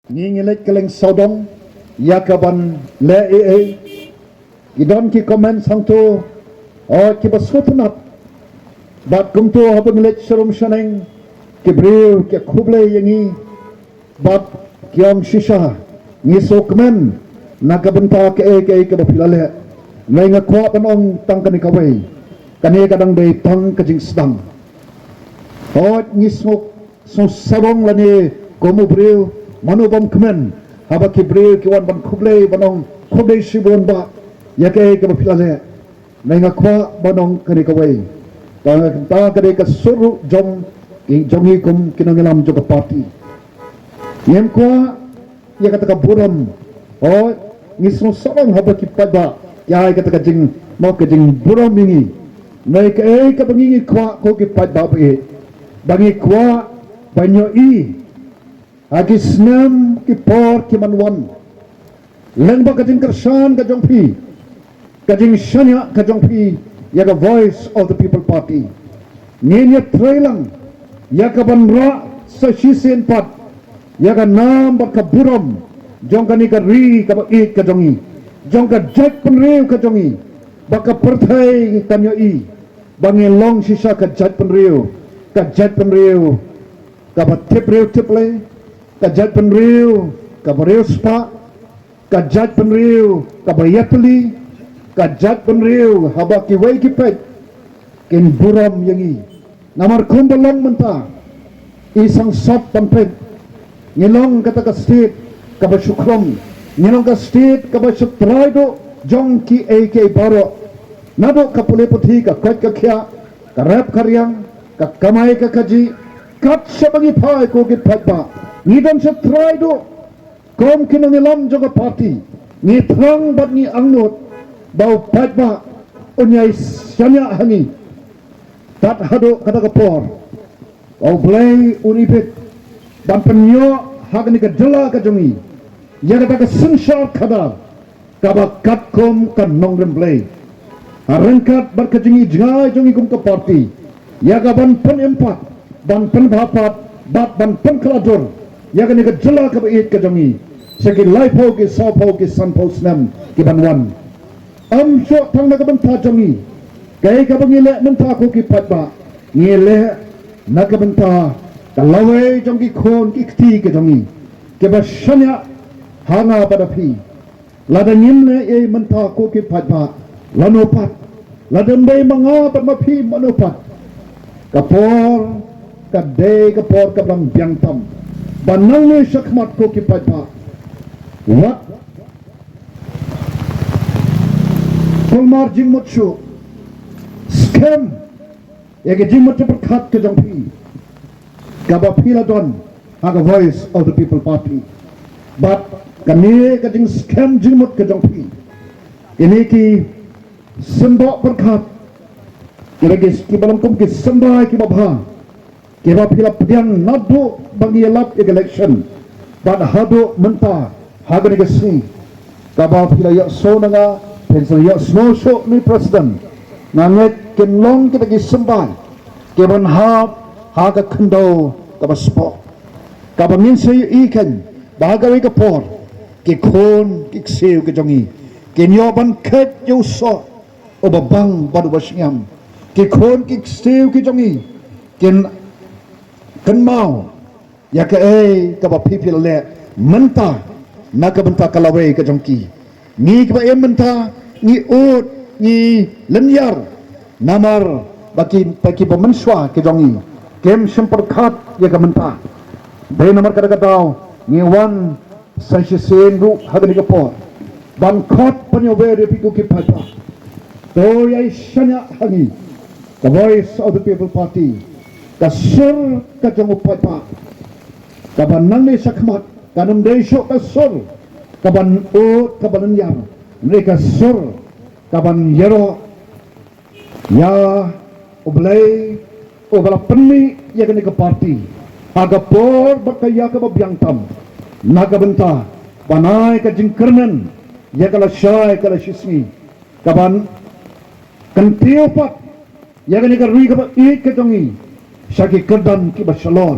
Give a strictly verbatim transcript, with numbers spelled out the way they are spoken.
Ngi ngi leit kylleng sawdong ïa ka ban leh ei ei. Ki don ki comment hangto, o, kiba sngewtynnat. Bad kumto haba ngi leit sharum shaneng, ki briew ki khublei ïa ngi. Bad ki ong shisha, ngi sngewkmen na ka bynta kaei kaei kaba phi la leh. Hynrei nga kwah ban ong tang kane kawei, kane ka dang dei tang ka jingsdang. Hooid, ngi sngew, sngew sarong lane kum u briew, mano bym kmen haba ki briew ki wan ban khublei, ban ong khublei shibun bah ïa kaei kaba phi la leh. Hynrei nga kwah ban ong kane kawei, tang ka dei ka sur ruh jong, jong ngi kum ki nongïalam jong ka party. Ngim kwah ïa kata ka burom. Hooid, ngi sngewsarong haba ki paidbah ki ai kata ka jing, mo, ka jingburom ïa ngi. Hynrei kaei kaba ngi ngi kwah ko ki paidbah ba ïeit, ba ngi kwah ban ïohi ha ki snem ki por ki ban wan, lyngba ka jingkyrshan ka jong phi, ka jingshaniah ka jong phi ïa ka Voice of the People Party. Ngin ïatreilang ïa ka ban rah sa shisien pat ïa ka nam bad ka burom jong kane ka ri kaba ïeit ka jong ngi, jong ka jaitbynriew ka jong ngi, ba ka pyrthei kan ïohi ba ngi long shisha ka jaitbynriew, ka jaitbynriew kaba tip briew tip Blei, ka jaitbynriew kaba riewspah, ka jaitbynriew kaba ïatylli, ka jaitbynriew haba kiwei ki peit kin burom ïa ngi. Namar kumba long mynta, i sangsot ban peit, ngi long kata ka state kaba shu khrom, ngi long ka state kaba shu trai duh jong kiei kiei baroh. Naduh ka pule puthi, ka koit ka khiah, ka rep ka riang, ka kamai ka kajih, kat shaba ngi phai ko ki paidbah, ngi don shu trai duh. Kum ki nongïalam jong ka party, ngi thrang bad ngi angnud ba u paidbah un ïai shaniah ha ngi. Tad haduh kata ka por, ba U Blei un ibit ban pynïoh ha kane ka jylla ka jong ngi ïa kata ka synshar khadar kaba katkum ka nongrim Blei. Ha ryngkat bad ka jingïohi jngai jong ngi kum ka party ïa ka ban pynim pat, ban pynbha pat bad ban pynkhlad dur ïa kane ka jylla kaba ïeit ka jong ngi sha ki laiphew, ki sawphew, ki sanphew snem ki ban wan. Ym shuh tang na ka bynta jong ngi, kaei kaba ngi leh mynta ko ki paidbah, ngi leh na ka bynta ka lawei jong ki khun ki kti ka jong ngi kiba shaniah ha nga bad ha phi. Lada ngim leh ei mynta ko ki paidbah, lano pat, lada ym dei ma nga bad ma phi, mano pat? Ka por ka dei ka por kaba dang biang tam. Ba nangne shakhmat ko ki paidbah, wat kulmar jingmut shuh. Skhem ïa ka jingmut jingpyrkhat ka jong phi kaba phi la don ha ka Voice of the People Party. Bad kane ka jingskhem jingmut ka jong phi, kine ki symboh pyrkhat, kine ki, kiba long kum ki symbai kiba bha kiba phi la pdiang naduh ba ngi ïalap ïa ka election bad haduh mynta ha kane ka sngi, kaba phi la ïohsngew na nga Phin sa ïohsngew shuh, Mr President, nga ngeit kin long kita ki symbai kiban hap ha ka khyndew kaba spah, kaba ngin sa ïohi kein ba ha kawei ka por ki khun ki ksiew ki jong ngi kin ïoh ban kheit ïa u soh uba bang bad uba shngiam. Ki khun ki ksiew ki jong ngi kin kynmaw ïa kaei kaba phi phi la leh mynta na ka bynta ka lawei ka jong ki. Ngi kiba im mynta ngi ud, ngi lynñiar namar ba ki, ba kiba mynshuwa ki jong ngi kim shym pyrkhat ïa ka mynta. Dei namar kata ka daw ngi wan sa shisien ruh ha kane ka por ban khot ban ïawer ïa phi ko ki paidbah. To ïai shaniah ha ngi, ka Voice of the People Party, ka sur ka jong u paidbah kaba nangne shakhmat kan ym dei shuh ka sur kaban ud kaban lynñiar, hynrei ka sur kaban ïaroh ïa U Blei uba la pynmih ïa kane ka party ha ka por bad ka ïa kaba biang tam na ka bynta ban ai ka jingkyrmen ïa ka lashai ka lashisngi, kaban kyntiew pat ïa kane ka ri kaba ïeit ka jong ngi sha ki kyrdan kiba shalor.